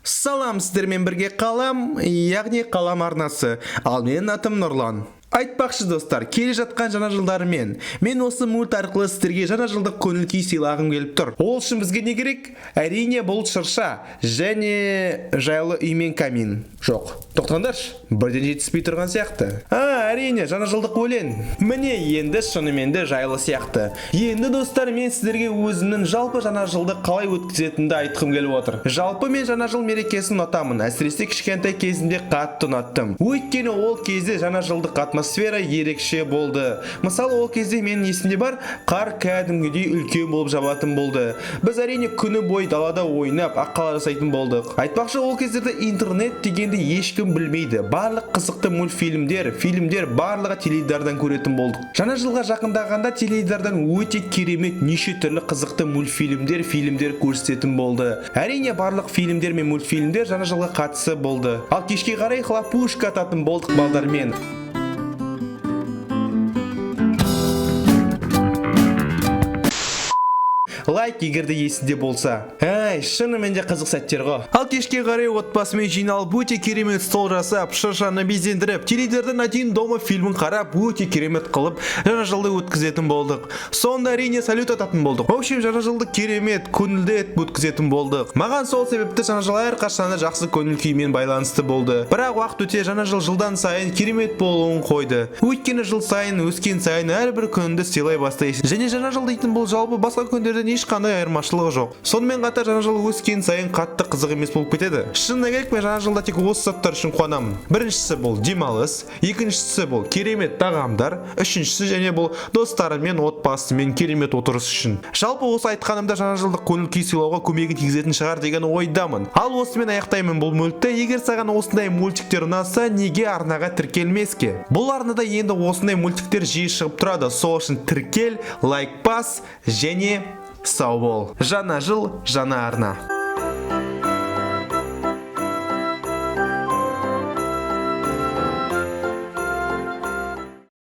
Салам, сіздермен бірге Қалам, яғни Қалам арнасы. Ал менің атым Нұрлан. Айтпақшы, достар, келе жатқан жаңа жылдарымен мен осы мульт арқылы сіздерге жаңа жылдық көңіл күй сыйлағым келіп тұр. Ол үшін бізге не керек? Әрине, бұл шырша және жайлы үй мен камин. Жоқ, тоқтаңдаршы, бірден жетіспей тұрған сияқты. А, әрине, жаңа жылдық өлең. Міне, енді шынымен де жайлы сияқты. Енді, достар, мен сіздерге өзімнің жалпы жаңа жылды қалай өткізетінімді айтқым келіп отыр. Жалпы мен жаңа жыл мерекесін ұнатамын. Әсіресе кішкентай кезімде қатты ұнаттым. Өйткені ол кезде жаңа жылдық атмосфера ерекше болды. Мысалы, ол кезде менің есімде бар, қар кәдімгідей үлкен болып жабатын болды. Біз, әрине, күні бойы далада ойнап, аққала жасайтын болдық. Айтпақшы, ол кездерде интернет дегенді ешкім білмейді. Барлық қызықты мультфильмдер, фильмдер, барлығы теледидардан көретін болдық. Жаңа жылға жақындағанда теледидардан өте керемет неше түрлі қызықты мультфильмдер, фильмдер көрсететін болды. Әрине, барлық фильмдер мен мультфильмдер жаңа жылға қатысы болды. Ал кешке қарай хлопушка ататын болдық балдармен. Лайк, егер де есінде болса. Әй, шынымен де қызық сәттер ғой. Ал кешке қарай отбасымен жиналып, өте керемет стол жасап, шыршаны безендіріп, теледидардан «Один дома» фильмін қарап, өте керемет қылып жаңа жылды өткізетін болдық. Сонда, әрине, салют ататын болдық. В общем, жаңа жылды керемет, көңілді етіп өткізетін болдық. Маған сол себепті жаңа жыл әрқашан да жақсы көңіл күймен байланысты болды. Бірақ уақыт өте жаңа жыл жылдан сайын керемет болуын қойды. Өйткені жыл сайын, өскен сайын әрбір күнді сыйлай бастайсың. Және жаңа жыл дейтін бұл жалпы басқа күндерден ешқандай айырмашылығы жоқ. Сонымен қатар жаңа жыл өскен сайын қатты қызық емес болып кетеді. Шыны керек, мен жаңа жылда тек осы заттар үшін қуанамын. Біріншісі — бұл демалыс, екіншісі — бұл керемет тағамдар, үшіншісі және бұл достарыммен, отбасыммен керемет отырыс үшін. Жалпы осы айтқанымда жаңа жылдық көңіл күй сыйлауға көмегін тигізетін шығар деген ойдамын. Ал осымен аяқтаймын бұл мультті. Егер саған осындай мультиктер ұнаса, неге арнаға тіркелмеске? Бұл арнада енді осындай мультиктер жиі шығып тұрады. Сол үшін тіркел, лайк бас және сау бол. Жаңа жыл, жаңа арна.